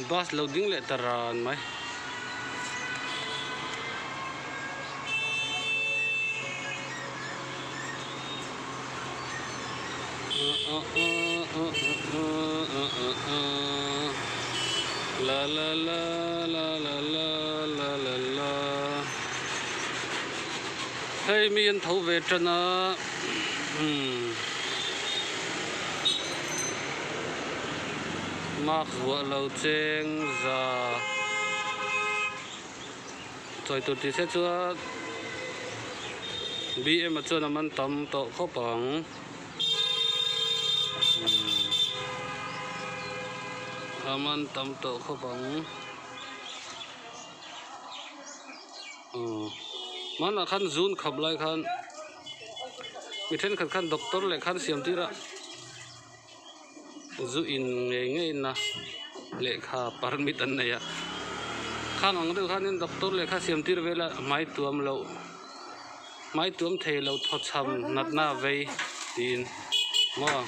Bus lo ding leh ta ran mai. La la la la la la la la la Hei mi an tho ve tan a umm Mask vuah lo cheng za Chawi tur tih se chuan BM ah chuan a man tam tawh khawp ang. A man tam tawh khawp ang. Hmanah khan zun khap lai khan mi thenkhat khan doctor leh khan siam tir a zu in ngei ngei na lehkha permit an nei a khang ang deuh khanin doctor lehkha siam tir vel a hmai tuam loh. Hmai tuam thei lo thawchham natna vei tiin maw.